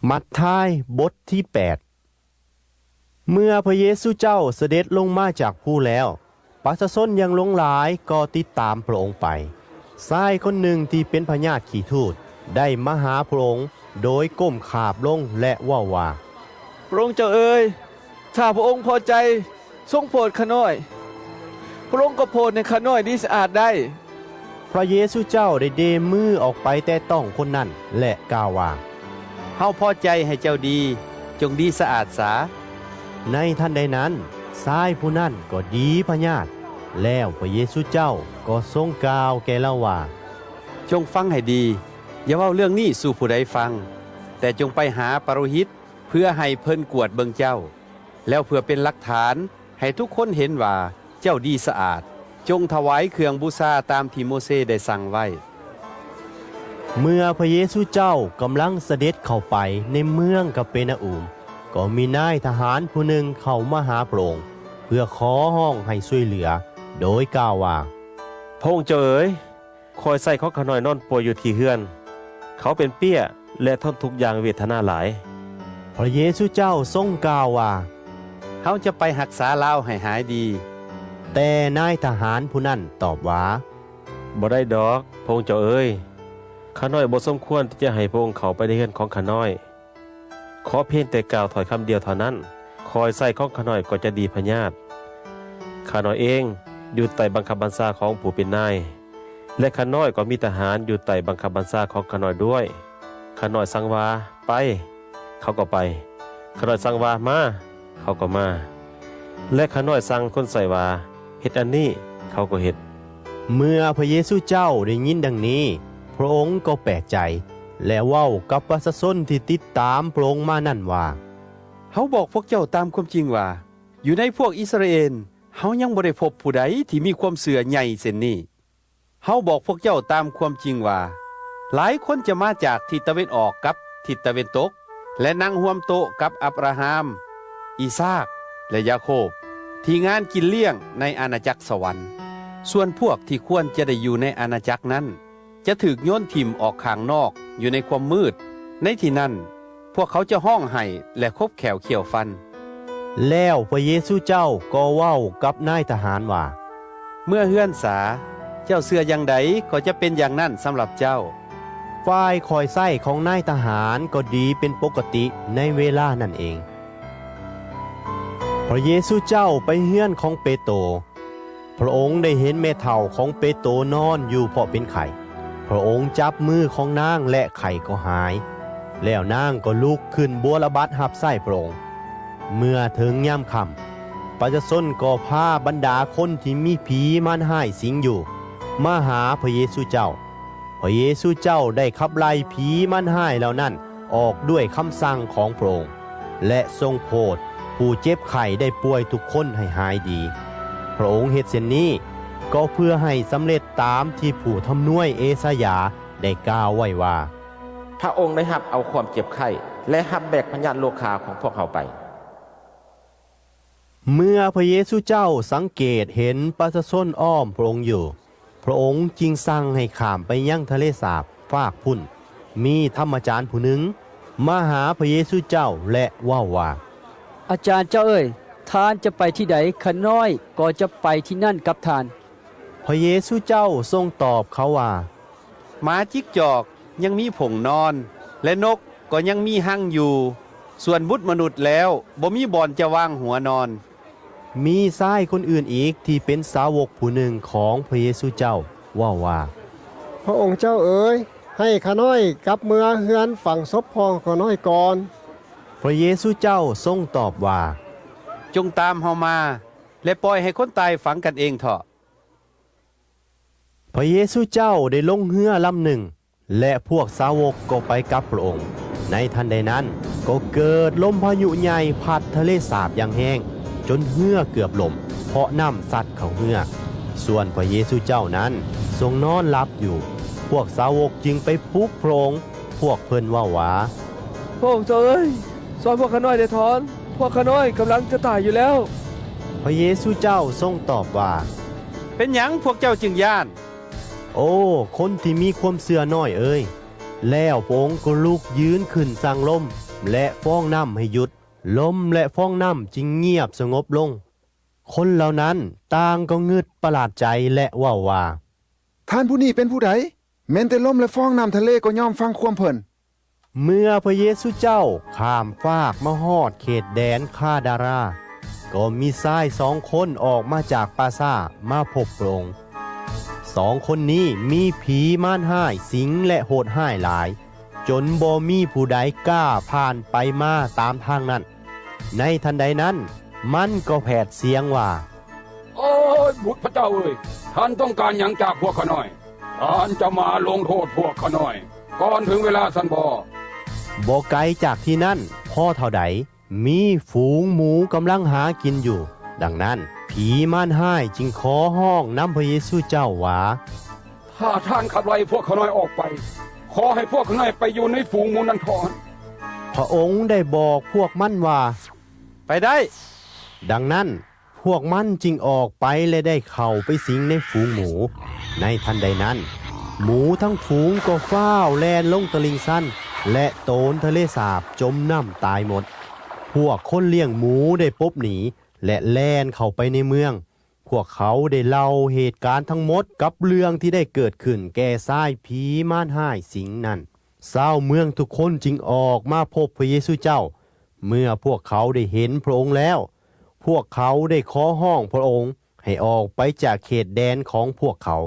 ມັດທາຍ ບົດທີແປດ. ເມື່ອພະເຢຊູເຈົ້າສະເດັດລົງມາຈາກພູແລ້ວ, ປະຊາຊົນຢ່າງຫຼວງຫຼາຍກໍຕິດຕາມພະອົງໄປ. ຊາຍຄົນໜຶ່ງທີ່ເປັນພະຍາດຂີ້ທູດໄດ້ມາຫາພະອົງໂດຍກົ້ມຂາບລົງ ແລະ ເວົ້າວ່າ, ພະອົງເຈົ້າເອີຍ, ຖ້າພະອົງພໍໃຈ, ຊົງໂຜດຂ້ານ້ອຍ. ພະອົງກໍໂຜດໃຫ້ຂ້ານ້ອຍດີສະອາດໄດ້. ພະເຢຊູເຈົ້າໄດ້ເບມືອອກໄປແຕະຕ້ອງຄົນນັ້ນ ແລະ ກ່າວວ່າ, ເຮົາພໍໃຈໃຫ້ເຈົ້າດີ, ຈົ່ງດີສະອາດສາ. ໃນທັນໃດນັ້ນ, ຊາຍຜູ້ນັ້ນກໍດີພະຍາດ. ແລ້ວພະເຢຊູເຈົ້າກໍຊົງກ່າວແກ່ລາວວ່າ, ຈົ່ງຟັງໃຫ້ດີ, ຢ່າເວົ້າເລື່ອງນີ້ສູ່ຜູ້ໃດຟັງ, ແຕ່ຈົ່ງໄປຫາປະໂລຫິດ ເພື່ອໃຫ້ເພິ່ນກວດເບິ່ງເຈົ້າ, ແລ້ວເພື່ອເປັນຫຼັກຖານໃຫ້ທຸກຄົນເຫັນວ່າເຈົ້າດີສະອາດ, ຈົ່ງຖວາຍເຄື່ອງບູຊາຕາມທີ່ໂມເຊໄດ້ສັ່ງໄວ້. ເມື່ອພະເຢຊູເຈົ້າກຳລັງສະເດັດເຂົ້າໄປໃນເມືອງກາເປນາອູມ, ກໍມີນາຍທະຫານຜູ້ໜຶ່ງເຂົ້າມາຫາພະອົງ ເພື່ອຂໍຮ້ອງໃຫ້ຊ່ວຍເຫຼືອ, ໂດຍກ່າວວ່າ, ພະອົງເຈົ້າເອີຍ, ຂ້ອຍໃຊ້ຂອງຂ້ານ້ອຍນອນປ່ວຍຢູ່ທີ່ເຮືອນ. ເຂົາເປັນເປ້ຍ ແລະ ທົນທຸກຢ່າງເວທະນາຫຼາຍ. ພະເຢຊູເຈົ້າຊົງກ່າວວ່າ, ເຮົາຈະໄປຮັກສາລາວໃຫ້ຫາຍດີ. ແຕ່ນາຍທະຫານຜູ້ນັ້ນຕອບວ່າ, ບໍ່ໄດ້ດອກ, ພະອົງເຈົ້າເອີຍ. ຂ້ານ້ອຍບໍ່ສົມຄວນທີ່ຈະໃຫ້ພະອົງເຂົ້າໄປໃນເຮືອນຂອງຂ້ານ້ອຍ. ຂໍພຽງແຕ່ກ່າວຖ້ອຍຄຳດຽວເທົ່ານັ້ນ, ຂ້ອຍໃຊ້ຂອງຂ້ານ້ອຍກໍຈະດີພະຍາດ. ຂ້ານ້ອຍເອງຢູ່ໃຕ້ບັງຄັບບັນຊາຂອງຜູ້ເປັນນາຍ, ແລະ ຂ້ານ້ອຍກໍມີທະຫານຢູ່ໃຕ້ບັງຄັບບັນຊາຂອງຂ້ານ້ອຍດ້ວຍ. ຂ້ານ້ອຍສັ່ງວ່າ, ໄປ, ເຂົາກໍໄປ. ຂ້ານ້ອຍສັ່ງວ່າ, ມາ, ເຂົາກໍມາ. ແລະ ຂ້ານ້ອຍສັ່ງຄົນໃຊ້ວ່າ, ເຮັດອັນນີ້, ເຂົາກໍເຮັດ. ເມື່ອພະເຢຊູເຈົ້າໄດ້ຍິນດັ່ງນີ້, ພະອົງກໍແປກໃຈ ແລະ ເວົ້າກັບປະຊາຊົນທີ່ຕິດຕາມພະອົງມານັ້ນວ່າ, ເຮົາບອກພວກເຈົ້າຕາມຄວາມຈິງວ່າ, ຢູ່ໃນພວກອິດສະຣາເອນ, ເຮົາຍັງບໍ່ໄດ້ພົບຜູ້ໃດທີ່ມີຄວາມເຊື່ອໃຫຍ່ເຊັ່ນນີ້. ເຮົາບອກພວກເຈົ້າຕາມຄວາມຈິງວ່າ, ຫຼາຍຄົນຈະມາຈາກທິດຕາເວັນອອກກັບທິດຕາເວັນຕົກ, ແລະ ນັ່ງຮ່ວມໂຕະກັບອັບຣາຮາມ, ອີສາກ ແລະ ຢາໂຄບ, ທີ່ງານກິນລ້ຽງໃນອານາຈັກສະຫວັນ. ສ່ວນພວກທີ່ຄວນຈະໄດ້ຢູ່ໃນອານາຈັກນັ້ນ, ຈະຖືກໂຍນຖິ້ມອອກຂ້າງນອກຢູ່ໃນຄວາມມືດ. ໃນທີ່ນັ້ນ, ພວກເຂົາຈະຮ້ອງໄຫ້ ແລະ ຄົບແຂ້ວຂ້ຽວຟັນ. ແລ້ວພະເຢຊູເຈົ້າກໍເວົ້າກັບນາຍທະຫານວ່າ, ເມືອເຮືອນສາ, ເຈົ້າເຊື່ອຢ່າງໃດກໍຈະເປັນຢ່າງນັ້ນສຳລັບເຈົ້າ. ຝ່າຍຂ້ອຍໃຊ້ຂອງນາຍທະຫານກໍດີເປັນປົກກະຕິໃນເວລານັ້ນເອງ. ພະເຢຊູເຈົ້າໄປເຮືອນຂອງເປໂຕ. ພະອົງໄດ້ເຫັນແມ່ເຖົ້າຂອງເປໂຕນອນຢູ່ເພາະເປັນໄຂ້. ພະອົງຈັບມືຂອງນາງ ແລະ ໄຂ້ກໍຫາຍ. ແລ້ວນາງກໍລຸກຂຶ້ນບົວລະບັດຮັບໃຊ້ພະອົງ. ເມື່ອເຖິງຍາມຄ່ຳ, ປະຊາຊົນກໍພາບັນດາຄົນທີ່ມີຜີມານຮ້າຍສິງຢູ່ ມາຫາພະເຢຊູເຈົ້າ. ພະເຢຊູເຈົ້າໄດ້ຂັບໄລ່ຜີມານຮ້າຍເຫຼົ່ານັ້ນອອກດ້ວຍຄຳສັ່ງຂອງພະອົງ ແລະ ຊົງໂຜດຜູ້ເຈັບໄຂ້ໄດ້ປ່ວຍທຸກຄົນໃຫ້ຫາຍດີ. ພະອົງເຮັດເຊັ່ນນີ້ ກໍເພື່ອໃຫ້ສຳເລັດຕາມທີ່ຜູ້ທຳນວຍເອສາຍາໄດ້ກ່າວໄວ້ວ່າ, ພະອົງໄດ້ຮັບເອົາຄວາມເຈັບໄຂ້ ແລະ ຮັບແບກພະຍາດໂລຄາຂອງພວກເຮົາໄປ. ເມື່ອພະເຢຊູເຈົ້າສັງເກດເຫັນປະຊາຊົນອ້ອມພະອົງຢູ່, ພະອົງຈຶ່ງສັ່ງໃຫ້ຂ້າມໄປຍັງທະເລສາບຟາກພຸ້ນ. ມີທຳມະຈານຜູ້ໜຶ່ງມາຫາພະເຢຊູເຈົ້າ ແລະ ເວົ້າວ່າ, ອາຈານເຈົ້າເອີຍ, ທ່ານຈະໄປທີ່ໃດ, ຂ້ານ້ອຍກໍຈະໄປທີ່ນັ້ນກັບທ່ານ. ພະເຢຊູເຈົ້າຊົງຕອບເຂົາວ່າ, ໝາຈິກຈອກຍັງມີຜົ້ງນອນ, ແລະ ນົກກໍຍັງມີຮັງຢູ່, ສ່ວນບຸດມະນຸດແລ້ວ ບໍ່ມີບ່ອນຈະວາງຫົວນອນ. ມີຊາຍຄົນອື່ນອີກທີ່ເປັນສາວົກຜູ້ໜຶ່ງຂອງພະເຢຊູເຈົ້າເວົ້າວ່າ, ພະອົງເຈົ້າເອີຍ, ໃຫ້ຂ້ານ້ອຍກັບເມືອເຮືອນຝັງສົບພໍ່ຂອງຂ້ານ້ອຍກ່ອນ. ພະເຢຊູເຈົ້າຊົງຕອບວ່າ, ຈົ່ງຕາມເຮົາມາ, ແລະ ປ່ອຍໃຫ້ຄົນຕາຍຝັງກັນເອງເຖາະ. ພະເຢຊູເຈົ້າໄດ້ລົງເຮືອລຳໜຶ່ງ ແລະ ພວກສາວົກກໍໄປກັບພະອົງ. ໃນທັນໃດນັ້ນ, ກໍເກີດລົມພາຍຸໃຫຍ່ພັດທະເລສາບຢ່າງແຮງ, ຈົນເຮືອເກືອບລົ້ມ ເພາະນ້ຳຊັດເຂົ້າເຮືອ. ສ່ວນພະເຢຊູເຈົ້ານັ້ນຊົງນອນຫຼັບຢູ່. ພວກສາວົກຈຶ່ງໄປປຸກພະອົງ. ພວກເພິ່ນເວົ້າວ່າ, ພະອົງເຈົ້າເອີຍ, ຊ່ອຍພວກຂ້ານ້ອຍແດ່ເຖີ້ນ, ພວກຂ້ານ້ອຍກຳລັງຈະຕາຍຢູ່ແລ້ວ. ພະເຢຊູເຈົ້າຊົງຕອບວ່າ, ເປັນຫຍັງພວກເຈົ້າຈຶ່ງຢ້ານ? ໂອ ຄົນທີ່ມີຄວາມເຊື່ອນ້ອຍເອີຍ! ແລ້ວພະອົງກໍລຸກຢືນຂຶ້ນສັ່ງລົມ ແລະຟອງນ້ຳໃຫ້ຢຸດ, ລົມແລະຟອງນ້ຳຈຶ່ງງຽບສະຫງົບລົງ. ຄົນເຫຼົ່ານັ້ນຕ່າງກໍງຶດປະຫຼາດໃຈ ແລະເວົ້າວ່າ, ທ່ານຜູ້ນີ້ເປັນຜູ້ໃດ? ແມ່ນແຕ່ລົມ ແລະຟອງນ້ຳທະເລກໍຍອມຟັງຄວາມເພິ່ນ. ເມື່ອພະເຢຊູເຈົ້າຂ້າມຟາກມາຮອດເຂດແດນຄາດາຣາ, ກໍມີຊາຍສອງຄົນອອກມາຈາກປ່າຊ້າມາພົບພະອົງ. ສອງຄົນນີ້ມີຜີມານຮ້າຍສິງ ແລະໂຫດຮ້າຍຫຼາຍ, ຈົນບໍ່ມີຜູ້ໃດກ້າຜ່ານໄປມາຕາມທາງນັ້ນ. ໃນທັນໃດນັ້ນ, ມັນກໍແຜດສຽງວ່າ, ໂອ້ຍ, ບຸດພະເຈົ້າເອີຍ, ທ່ານຕ້ອງການຫຍັງຈາກພວກຂ້ານ້ອຍ? ທ່ານຈະມາລົງໂທດພວກຂ້ານ້ອຍກ່ອນເຖິງເວລາຊັ້ນບໍ? ບໍ່ໄກຈາກທີ່ນັ້ນພໍເທົ່າໃດ, ມີຝູງໝູກຳລັງຫາກິນຢູ່. ດັ່ງນັ້ນ, ຜີມານຮ້າຍຈຶ່ງຂໍຮ້ອງນຳພະເຢຊູເຈົ້າວ່າ, ຖ້າທ່ານຂັບໄລ່ພວກຂ້ານ້ອຍອອກໄປ, ຂໍໃຫ້ພວກຂ້ານ້ອຍໄປຢູ່ໃນຝູງໝູນັ້ນເທາະ. ພະອົງໄດ້ບອກພວກມັນວ່າ, ໄປໄດ້. ດັ່ງນັ້ນ, ພວກມັນຈຶ່ງອອກໄປ ແລະໄດ້ເຂົ້າໄປສິງໃນຝູງໝູ. ໃນທັນໃດນັ້ນ, ໝູທັງຝູງກໍຟ້າວແລ່ນລົງຕະລິ່ງຊັນ ແລະໂຕນທະເລສາບຈົມນ້ຳຕາຍໝົດ. ພວກຄົນລ້ຽງໝູໄດ້ປົບໜີ ແລະແລ່ນເຂົ້າໄປໃນເມືອງ. ພວກເຂົາໄດ້ເລົ່າເຫດການທັງໝົດກັບເລື່ອງທີ່ໄດ້ເກີດຂຶ້ນແກ່ຊາຍຜີມານຮ້າຍສິງນັ້ນ. ຊາວເມືອງທຸກຄົນຈຶ່ງອອກມາພົບພະເຢຊູເຈົ້າ. ເມື່ອພວກເຂົາໄດ້ເຫັນພະອົງແລ້ວ, ພວກເຂົາໄດ້ຂໍຮ້ອງພະອົງໃຫ້ອອກໄປຈາກເຂດແດນຂອງພວກເຂົາ.